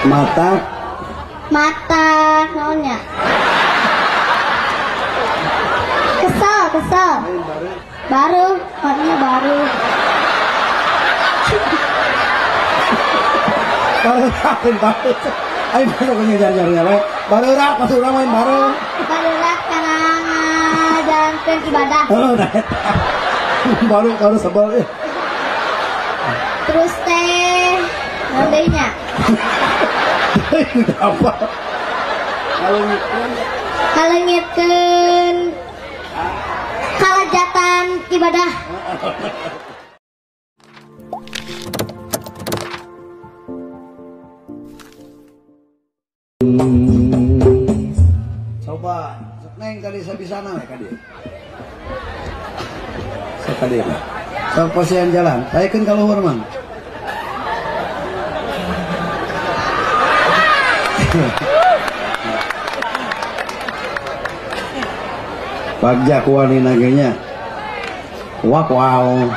Mata mata naonnya kesel kesel baru maknya baru baru baru ayo masuk ke nyari nyari baru rak masuk orang main baru baru rak karena jalankan ibadah. Oh, nah, baru baru sebel terus teh nandainya apa ngalengitkeun kalajatan ibadah. Coba neng tadi saya bisa nang ka dieu. Sok ka dieu. Sok pasian jalan. Taikeun ka luhur mang. Bagja kuani nagenya. Wak wow.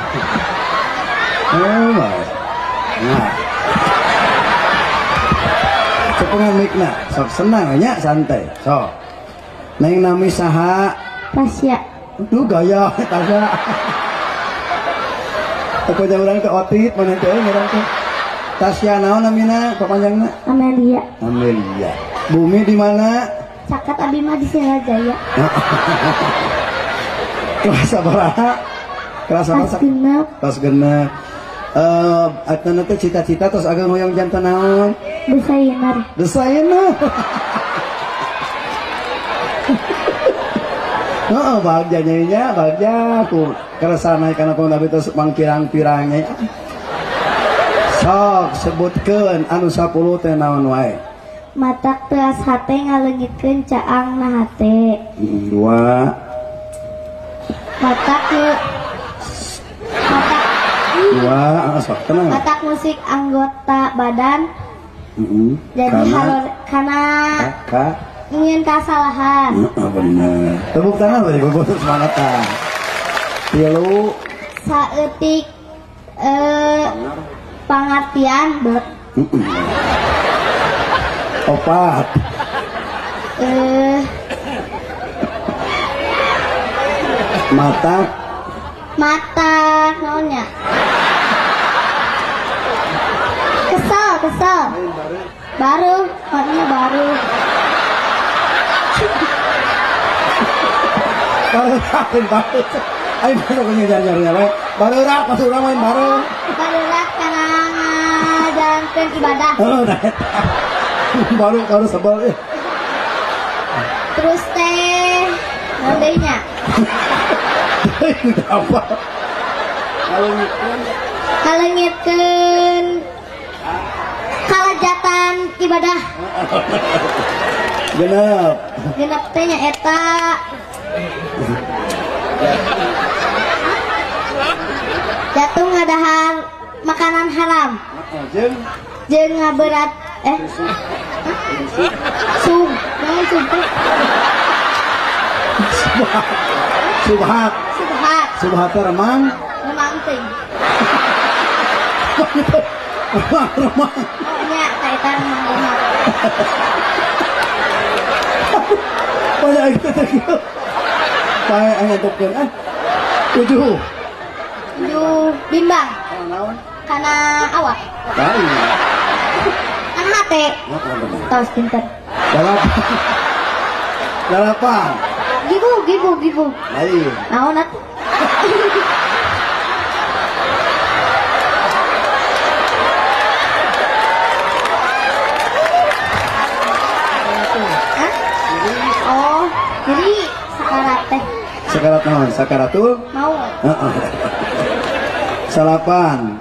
Oh, nah. Cepengan mikna, sok senang nya santai. Sok. Neng nami saha? Tasya. Duh gaya Tasya. Teu urang ke otit mana teh urang teh. Tasya naon namina papanjangna? Amelia. Amelia. Bumi di mana? Caket abi mah di Singajaya. Kelas sabaraha? Kelas sabaraha? Genep. Kelas genep. Atana teh cita-cita tos ageng hoyong jantan naon? Desainer. Desainer. Heeh, bagja nya, bagja ku keresana kana pun abi tos mangpirang-pirangnya. Sok sebutkeun anu 10 teh naon wae. Matak teas hate ngaleungitkeun caang na hate. 2. Matak matak 2, sok tenang. Matak musik anggota badan. Jadi harus kana ingin kesalahan. Bener. Tepuk tangan bari gugus semangat tah. 3. Saeutik pangartian bet. 4. Mata mata naonnya kesel kesel baru maknya baru baru baru ayo masuk ke nyari nyari baru rak masuk orang main baru baru rak karena jalankan ibadah. Oh, nah, baru baru sebel terus teh nandainya apa ngalengitkeun kalajatan ibadah. Genep genep teh nya eta jatuh ngadahar makanan haram jeung ngaberat sub naon sub teh subhat subhat subhat remang remang teh remang remang oh nya ta eta remang remang banyak itu teh pae ngantukkeun ah 7 7 bimbang kana awak lain kana hate tos pinter 8 gibu gibu gibu lain naon atuh oh jadi sakarat teh sakarat naon sakaratul mau heeh 8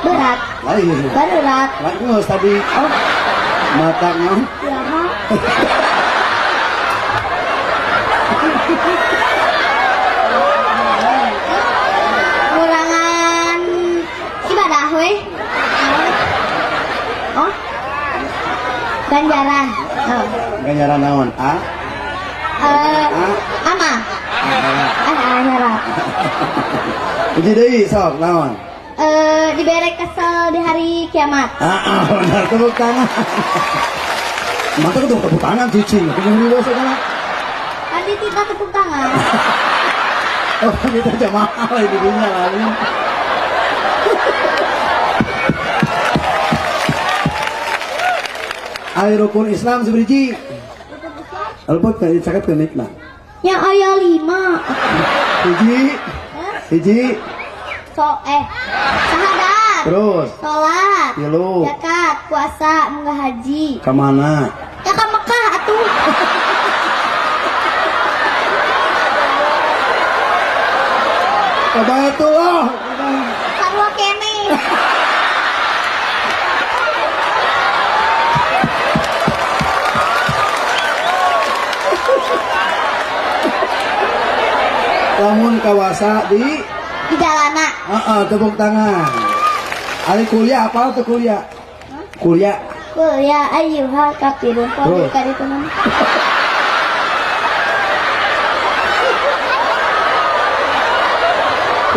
berat lain berat lain tadi oh mata naon ya kurangan ibadah we oh ganjaran oh. Ganjaran naon a ama akhirat hiji deui sok naon Dibere kesel di hari kiamat. Benar, tepuk tangan. Mantap tuh tepuk tangan cicing. Tadi kita tepuk tangan. Oh, kita jamaah lagi dunia lagi. Ari rukun Islam seberiji. Alpot kan dicaket ke mikna. Yang aya 5. Hiji. Hiji. Syahadat. Terus. Salat. 3. Zakat, puasa, munggah haji. Ka mana? Ya ka Mekah atuh. Ka Baitullah. Sarua keneh. Lamun kawasa di jalana. Tepuk tangan. Ari kuliah apa tuh kuliah? Hah? Kuliah. Kuliah ayyuhal kafirun. Kok ka ditu mah?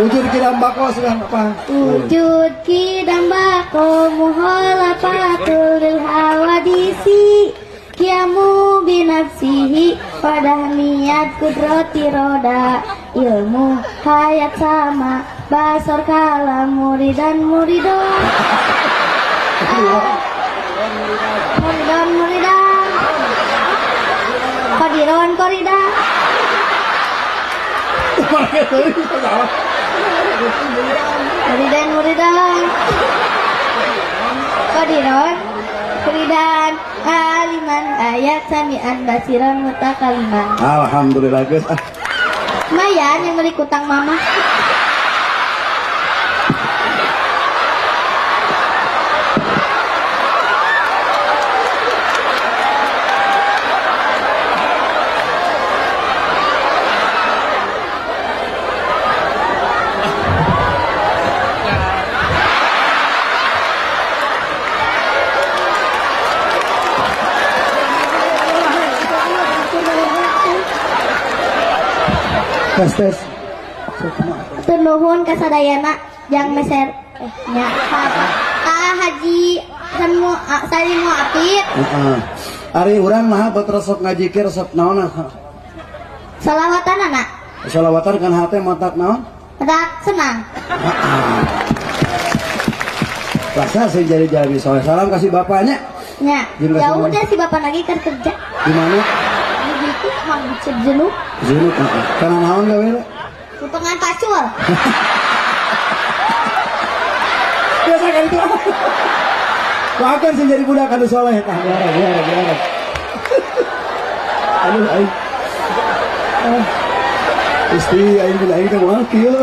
Wujud kidam bako sedang apa? Wujud kidam bako muhalafatul lil hawadisi kiamu binafsihi padahmiyat kudrati roda ilmu hayat sama basor kalam muridan muridon muridan muridan kodiron koridan muridan muridan kodiron koridan aliman ayat samian basiran mutakaliman. Alhamdulillah guys. Lumayan yang beli kutang mama. Tes tes. Nuhun kasadayana jang meser nya ka haji salimu apit. Heeh. Ari urang mah bet resep ngajikir resep naon? Salawatan anak. Salawatan kan hate matak naon? Matak senang. Heeh. Rasa sing jadi jalmi soleh. Salam kasih bapaknya. Nya. Ya udah si bapak lagi kan kerja. Di mana? Di itu mang jenuk. Jenuk heeh. Kana naon gawe? Potongan pacul. Biasa kan itu. Bahkan sih jadi budak anu soleh tah. Biar. Aduh aing. Istri aing bila aing teh moal kieu.